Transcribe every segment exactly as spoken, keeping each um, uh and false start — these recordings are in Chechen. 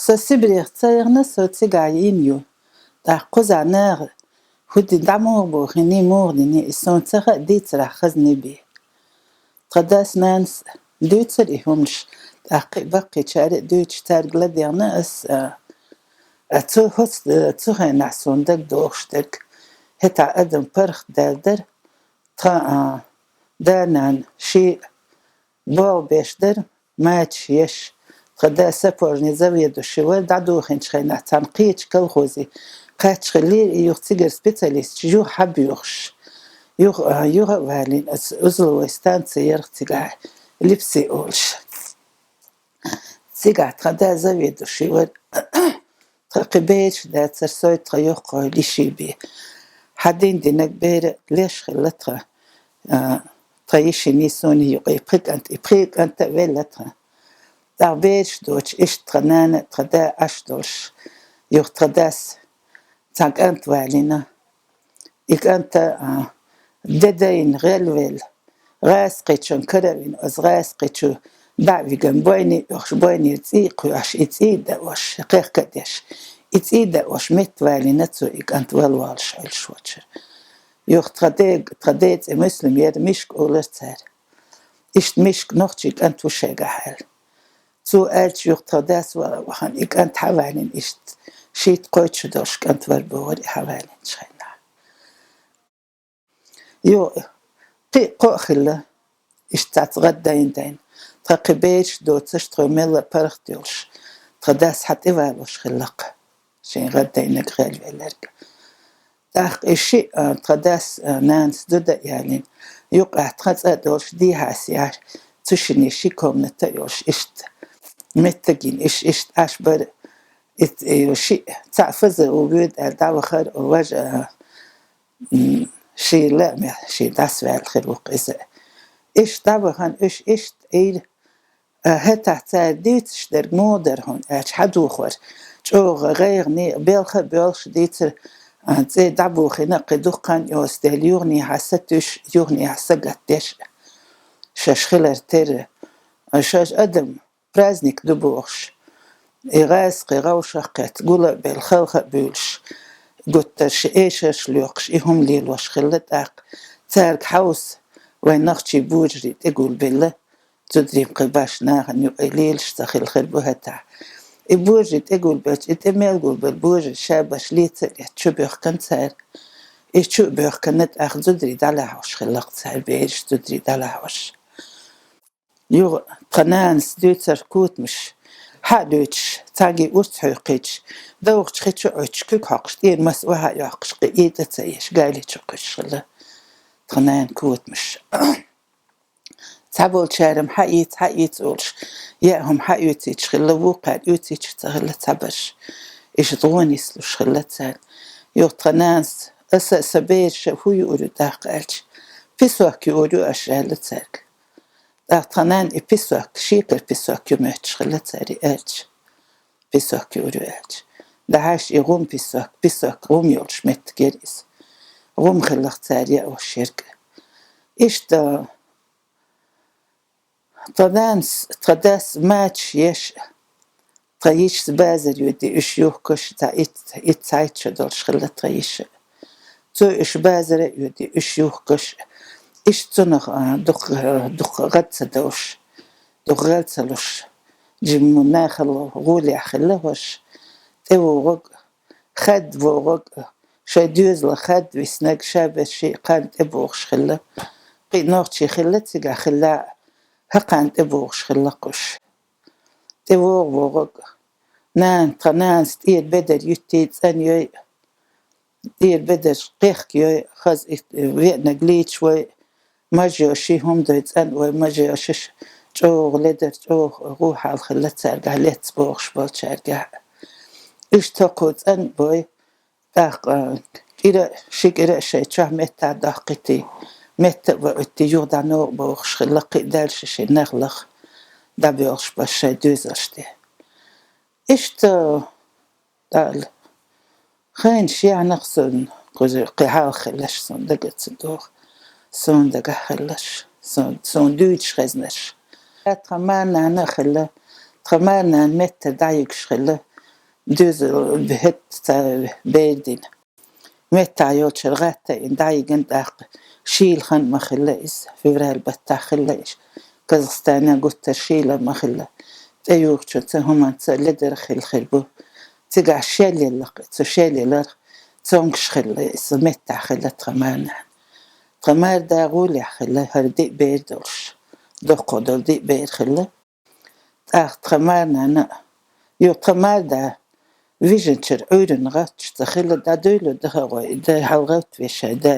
Со Сибрех ца яхана, со цигахь йина ю. ТӀаккха кхузахь наха хӀу ди дӀа муха бохийний, муха диний, и суна ца хаьа, дийцарехь хаза бий. Тхан дас-нанас дуьйцура и хӀуманаш, тӀаккха кхин а баккхийчара а дуьйцуш, цаьрга ладегӀна ас, а, а цу хӀоц-, цу хенахь суна дагадогӀуш дерг. ХӀетахь адам паргӀатдаьлла дара, тхан, а, да-нана шиъ болх беш дара, мачаш еш. Тхан да сапожный заведующий вара, дӀадохийначу хенахь цхьана кхечу колхозе кхаьчна хиллера, и юха цигара специалисташ юха хьабоьхуш. Юха, а, юха а валийна, ас узловой станци яра цигахь, Липси олуш. Цигахь тхан да заведующий вара. Тхан кхин бераш дацара, со а, тхан йоккхахой а йиший бен. Хьан дин динарг бер а леш хилла тхан, а, тхан йишиний, суний юкъе пхи кӀант, и пхи кӀант а велла тхан. ТӀаккха бераш доцуш, иштта тхан нана а, тхан да а Ӏаш долуш, юха тхан дас цхьа кӀант валийна. И кӀант а, а, де дайна гӀелвелла, гӀазкхичун кара а вина, оцу гӀазкхичу дӀа а вигна, бойне а оьхуш, бойнера цӀий а кхоьхьуш, и цӀий а даош, кхехка а деш, и цӀий а даош метта валийна цо и кӀант, вала воллуш Ӏуьллуш волчуьра. Юха тхан де-, тхан ден цӀе Муслим яра, Мишка олура цара. Иштта Мишка нохчийн кӀант ву шайгахь аьлла. Цо аьлча, юха тхан дас ва-, вахана и кӀант хьавалийна, иштта шийтта-кхойтта шо долуш кӀант вара бохура и хьавалийначу хенахь. Юха кхин а кхоъ хилла, иштта цхьацца гӀаддайна-дайна. Тхан кхин бераш доцуш, тхо мелла а паргӀат йолуш, тхан дас хьан тӀевалош хилла-кх шен гӀаддайнарг, гӀелвелларг. ТӀаккха и шиъ, а, тхан дас, а, нанас зуда а ялийна, юкъахь тхан цӀа а долуш, дехьа а сехьа, цу шинне ши комната а йолуш, иштта меттиг йина, иш-, иштта Ӏаш бара. И, и шиъ, цхьаъ Фаза ву, воьду аьлла, дӀавахара, важа, а, м, шен лаамехь, шен дӀасаваьлла хир ву-кх иза. Иштта дӀавахана, уьш иштта Ӏийра. А, хӀетахь цара дуьйцуш дерг муха дара хьуна аьлча, хьан дохор, чӀогӀа гӀайгӀане, белха а боьлхуш дийцира, а, цӀе дӀабохийна, кхин дукха хан йоцу дела, юханехьа сатуьйсуш, юханехьа сагатдеш шаьш хилар терра. А, шаьш адам праздник ду бохуш, и гӀазкхий гӀовшах кхетта, гул а белла, халха а буьйлуш, гуттар ши эшарш лоькхуш, и хӀума лелош хилла тӀаккха. Цаьрга хьовса, вайн нохчийн божарий тӀегулбелла, зударий-м кхин башха нахана юкъе лелаш ца хилла хир бу хӀетахь. И божарий тӀегулбелча, и тӀе мел гулбелла божарий шабаш леца а летта чу боьхкина цара. И чу а боьхкина, тӀаккха зударий дӀалаьхьош хилла-кх цара, бераш, зударий дӀалаьхьош. Юха тхан нанас дуьйцура котамаш, хьа а дуьйцуш, цхьаьнгге урс хьоькхуьйтуш, довхачу хи чу Ӏуьттуш, куьг хьокхуш, тӀера мас охьа а йоккхуш, кхин итӀа ца еш, гали чу кхуьссуш хилла тхан нана котамаш. Цхьаболчара-м хьаийца, хьаийца олуш, яа хӀума хьаоьцуьйтуш хилла, вукхара оьцуьйтуш ца хилла цхьабарш. Иштта гӀо нислуш хилла царна. Юха тхан нанас: «Аса а, сан бераша а хӀун юур ю тӀаккха?» аьлча, «Песок юур ю аша», аьлла цаьрга. ТӀаккха тхан нана и песок, шекара песок ю моьттуш хилла цара и аьлча. Песок юур ю аьлча. Дахьаш и гӀум песок, песок гӀум йолуш меттиг яра иза. ГӀум хилла-кх цара яош ерг. Иштта тхан нанас, тхан дас мачаш еш, тхан йишас базар йоьду уьш юхкуш, цхьа итт, итт-цхьайтта шо долуш хилла тхан йиша. Цо уьш базар а йоьду уьш юхкуш, иштта цунах, а, дукха, дукха гӀад ца довш, дукха гӀел ца луш, жимма нахала гӀолехь хилла хӀорш, тӀевогӀург, хадда вогӀург, шайн доьзалах хадда виснарг, шаберш шиъ кхарна тӀебогӀуш хилла. Кхин а нохчий хилла цигахь, хилла а, хӀокхарна тӀебогӀуш хилла-кх уьш. ТӀевогӀу вогӀург. Нана, тхан нанас тӀера бедар юьттий, цӀанйой, тӀера бедарш кхехкайой, хаза ит-, веанарг лийча вой, мажа йо ши хӀума дой, цӀанъой, мажа йо шиш, чӀогӀа ледар, чӀогӀа гӀо хьал хилла цаьргахь, лецна богӀуш болчаьргахь. Иштта хӀокхо цӀанъ бой, тӀаккха кӀира а, ши кӀира а шайн чохь меттахь доккхуьйтий, метта а ваийтий, юха дӀа новкъа богӀуш хилла, кхин а даьлла шайн нах лаха дӀабоьлхуш бара шайн доьзалш тӀе. Иштта, Дала, хенаш яьхьнах суна, кхуза кхин хьалха хилларш суна дага ца догӀу, суна дагахь хилларш, суна, суна дуьйцуш хезнарш. Тхан марнана а хилла, тхан марнана меттара дӀайигаш хилла, дуьзал хӀетта цхьа бер дина. Меттахь йолчуьра гӀатта йина дӀайигна тӀаккха, шийла хан ма хилла иза, февраль баттахь хилла иза. Казахстанехь гуттара шийла ма хилла. ТӀеюхучунца хӀуманца ледара хилла хир бу. Цигахь шел елла-кх, цу шел елларх цомгуш хилла иза, меттахь хилла тхан марнана. Тхан марда гӀолехь хилла, хӀара диъ бер долуш. Доккхо долу диъ бер хилла. ТӀаккха тхан марнана а, юха тхан марда вижначуьра Ӏуьйранна гӀатташ ца хилла, дӀадуьйлу даха гӀой, и да хьалагӀаттавеш, шайн да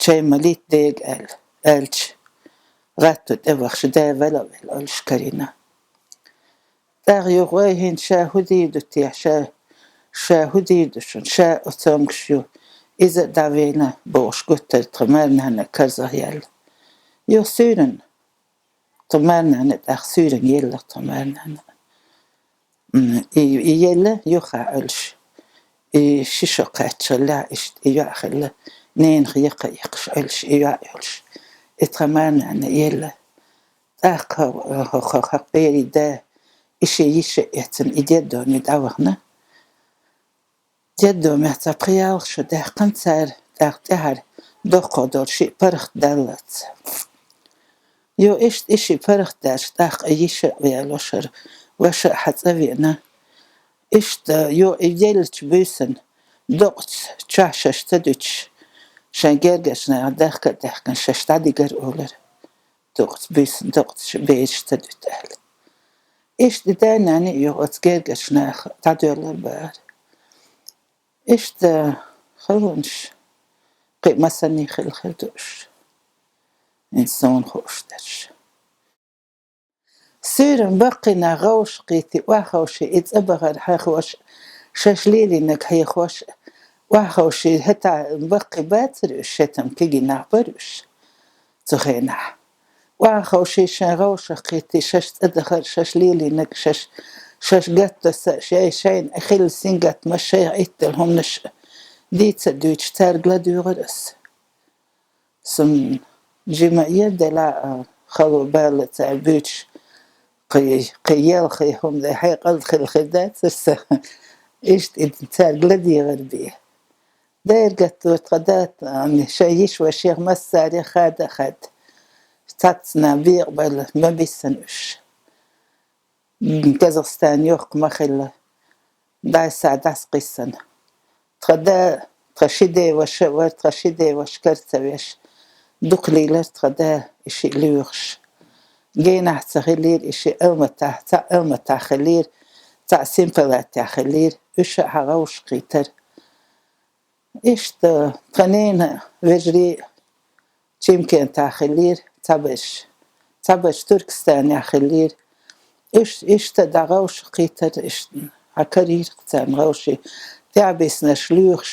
чай ма лита дега аьлла, аьлча, гӀатто тӀевахча, да вала а велла, олуш карийна. ТӀаккха юха вай хӀинца ша хӀун дийр ду те, ша, ша хӀун дийр ду шуна, ша оцомгуш ю, иза а дӀавена, бохуш гуттара тхан марнана карзахъяьлла. Юха суьйранна. Тхан марнана тӀаккха суьйранна елла тхан марнана. М, и, и елла юха Ӏуьллуш. И ши шо кхаччаллехь иштта и йоӀ хилла, ненах яккха иккхаш Ӏуьллуш, и йоӀ йолуш. И тхан марнана елла. ТӀаккха хӀокху хьакъ берийн да, и шен йиша а эцна, и деддоме дӀавахана. Деддомехь цхьа пхи-ялх шо даьккхина цара, тӀаккха тӀаьхьара доккхо долу шиъ паргӀатдаллалц. Йо, иштта и шиъ паргӀатдаьлча, тӀаккха и йиша а веана, ваша а, ваша а хьан цӀа веана. Иштта, йо, и еллачу буьйсанна докъаца чохь шаьш ца дуьтуш, шайн гергарчу наха дахка а даьхкина, шаьш дӀадигара олура. Докъаца буьйсанна, докъаца бераш ца дуьту аьлла. Иштта и да-нана а юха оцу гергарчу наха дӀадоьллура бахара. Иштта халонаш кхин а масанний хилла хир ду уьш, хӀинца суна хууш дерш. Суьйранна баккхий нах гӀовшах кхийтий, охьаховший и цӀа бахар хьехош а, шаьш лелийнарг хьехош а, охьаховший хӀетахь баккхий бацара уьш, шетан кегий нах бара уьш цу хенахь. Охьаховший шайн гӀовшах кхийтий, шаьш цӀа дахар, шаьш лелийнарг, шаьш, шаьш гатдо са, шай, шайна хилла сингаттамаш, шайх Ӏитталла хӀуманаш дийца а дуьйцуш, цаьрга ладуьйгӀира ас. Сан жима а ера, делахь а хало бала цара буьйцуш, кхин, кхин елхий хӀума дай хьекъал хилла хир дацара сан. Иштта и цаьрга ладийгӀар бен. Дера гатдора тхан да, шайн йиша-вашех массарех хада а хадда. Цхьаццанна бекъабелла ма бисина уьш. Казахстан йоккха ма хилла. ДӀай-схьай дӀасакхиссина. Тхан да, тхан ши ден ваша а вара, тхан ши ден ваша кара ца веш. Дукха лийлара тхан да и шиъ лоьхуш. Генахь ца хиллера и шиъ, Алматахь, цхьаъ Алматахь хиллера, цхьаъ Семипалатехь хиллера, уьш а хьан гӀовшах кхийтара. Иштта тхан ненан вежарий Чимкентахь хиллера, цхьаберш, цхьаберш Туркестанехь хиллера. Уьш, иштта дӀа гӀовшах кхийтара, иштта хьан карийра-кх царна гӀовший, тӀаьхьа биснарш лоьхуш,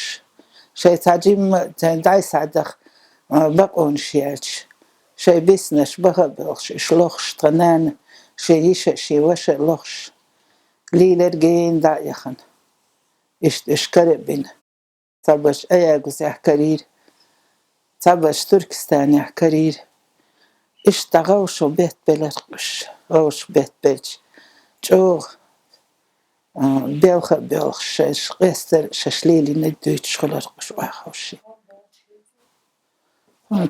шайн цхьа жимма, шайн дӀай-схьай даха, а, бакъонаш яьлча, шайн биснарш баха а боьлхуш, уьш лохуш, тхан нана шен йиша а, шен ваша а лохуш, лийлара гена дӀа а яхана. Иштта уьш кара а бина. Цхьаберш Аягузехь карийра, цхьаберш Туркестанехь карийра. Иштта гӀовшах беттабеллера-кх уьш, гӀовшах беттабелча, чӀогӀа, а, белха а боьлхуш, шаьш къестар а, шаьш лелийнарг дуьйцуш хилира-кх уьш охьаховший.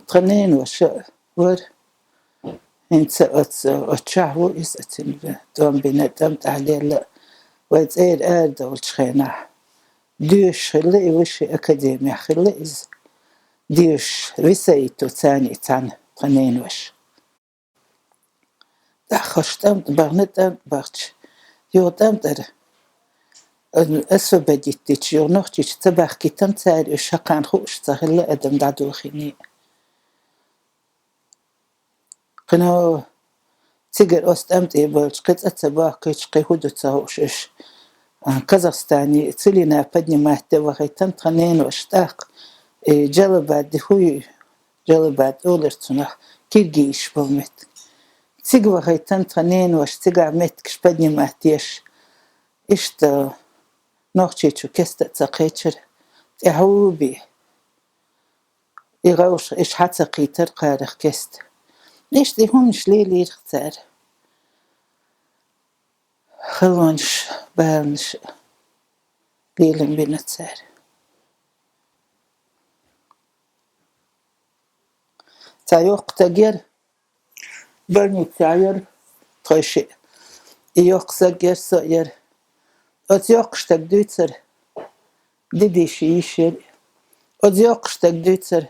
Тхан ненан ваша а вара. ХӀинца оцу, оцу чохь ву иза, оцу тӀом бина, тӀом тӀехь лелла а. Вай цӀера арадовлучу хенахь, доьшуш хилла и, высшей академехь хилла иза. Доьшуш, Висаитов Цани цхьаьна, тхан ненан ваша. ТӀаккха хӀорш тӀом тӀе бахана, тӀом тӀе бахча, юха тӀом тӀера освободить дича, юха Нохчийчу ца бахкийтина цара уьш, хӀокхарна хууш ца хилла адам дӀадохийний. Кхин а цигара оцу тӀом тӀе боьлча, кхин цӀа ца бохкуьйтуш, кхин хӀун ду ца хууш уьш. А, Казахстане, целина поднимать де вахийтина тхан ненан ваша тӀаккха, и Джалабад, хӀуй, Джалабад олура цунах, киргизаш болу меттиг. Цига вахийтина тхан ненан ваша, цигахь меттигаш поднимать деш. Иштта Нохчийчу кеста а ца кхечира, тӀаьхьа бен. И гӀовшах иштта хьа ца кхийтира кхарах кеста. Иштта и хӀуманаш лелийра-кх цара. Халонаш, баланаш. лелам бина цара. Цхьа йоккха стаг яра, больница яра, тхойши. И йоккха стаг яра, со яра. Оцу йоккхачу стага дуьйцура, дидийши йиш яра. Оцу йоккхачу стага дуьйцура,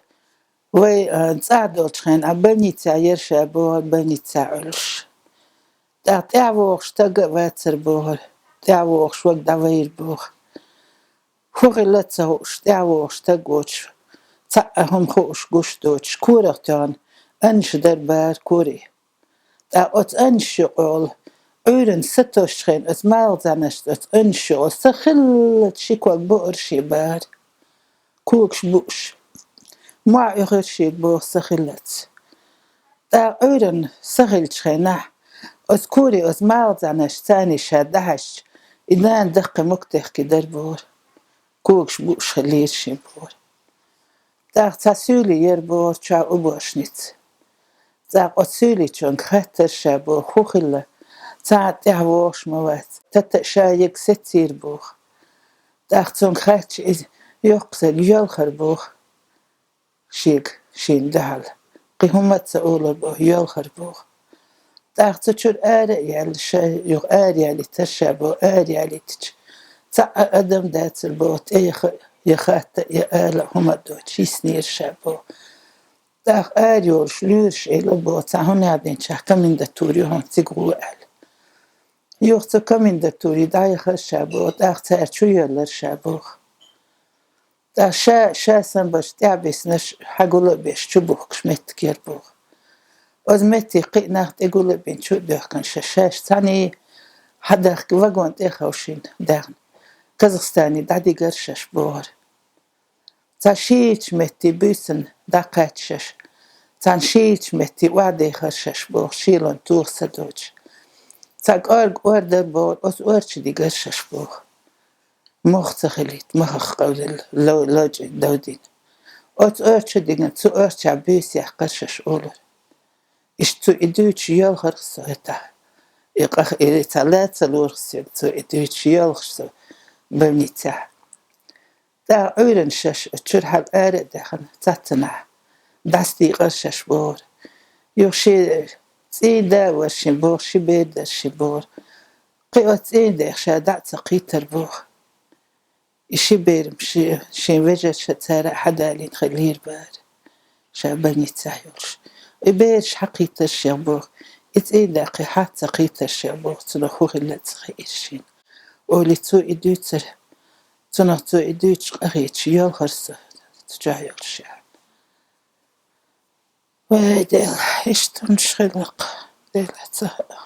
вай, а, цӀа долчу хенахь, а, больница яра ша бохура, больница Ӏуьллуш. ТӀаккха тӀаьхьа вогӀуш стаг а вацара бохура, тӀаьхьа вогӀуш ваг дӀавайра боху. ХӀун хилла ца хууш, тӀаьхьа вогӀуш стаг воцуш, цхьаъ а хӀума хууш гуш доцуш, корах тоьхна, аннаш дара бара коре. ТӀаккха оцу аннаш юкъахула, Ӏуьйранна сатосучу хенахь, оцу малхбузанашца оцу аннаш юкъахула, са хиллалц ши ког буара шен бара. Когаш бууш. Мохь оьхура шега боху са хиллалц. ТӀаккха Ӏуьйранна са хиллачу хенахь, оцу коре оцу малхбузанаш царний ша дӀахьаьжча, и нана даккхий мукъа техкий дара бохура. Когаш бууш хиллера шен бохура. ТӀаккха цхьа суьйли яра бохура чохь уборщица. ТӀаккха оцу суьйличуьнга хаьттара ша боху, хӀун хилла, цхьа а тӀаьхьа вогӀуш ма вац, тата а ша йига сецира боху. ТӀаккха цуьнга хаьттича иза, йоккха стаг йоьлхура боху. Шега, шена дуьхьал. Кхин хӀума а ца олура боху, йоьлхура боху. ТӀаккха цу чуьра ара а яьлла, ша юха ара ялийтара ша боху, ара ялийтича, цхьа а адам дацара боху, тӀе яха, я хатта, я ала хӀума а доцуш, йиснера ша боху. ТӀаккха ара йолуш, лоьраш элира боху, цхьа хӀун яздинчохь комендатура ю хьуна, цига гӀо аьлла. Юха цу комендатуре дӀаяхара ша боху, тӀаккха цара чу йоьллура ша боху. ТӀаккха ша, ша санна берш тӀаьхьабиснарш хьагулбеш чубухкуш меттиг яра боху. Оцу метте кхин а нах тӀегулбина чу а доьхкина ша, шаьш цхьаьний хьадахка вагон тӀе а ховшийна даьхна, Казахстане дӀадигара шаьш бохура. Цхьа шийлачу метте буьйсанна дӀакхаьчча шаьш, цхьана шийлачу метте охьадехара шаьш боху, шелон тоха ца доцуш. Цхьа кӀорга ор дара бохура, оцу ор чу дигара шаьш боху. Мох ца хилийта, махах къевлина, ло-, лочкъийна довдийна. Оцу ор чу дигна, цу ор чохь буьйса яьккхара шаьш олура. Иштта цо и дуьйцуш йоьлхура со хӀетахь. И къах-, и цхьа ла ца лору соьга, цо и дуьйцуш йоьлхуш со больницехь. ТӀаккха Ӏуьйранна шаьш оцу чуьра хьала ара а даьхна, цаццанахь дӀасадийкъара шаьш бохура. Юха шен цӀийнда а вара шен боху, ши бер дара шен бохура. Кхин оцу цӀийнда ша дӀа а ца кхийтара боху. И ши бер-м ши-, шен вежарша цара а хьадалийна хиллера бара. Ша больницехь йолуш. И бераш хьакхийтара шех боху. И цӀийнда кхин хьа ца кхийтара шех боху. Цунах хӀун хилла ца хиира шена. Олий цо и дуьйцура. Цунах цо и дуьйцуш къахийташ йоьлхура со. Цу чохь йолуш яхьа. Вай, Дела, иштта хӀуманаш хилла-кх. Дела, ца хаьа.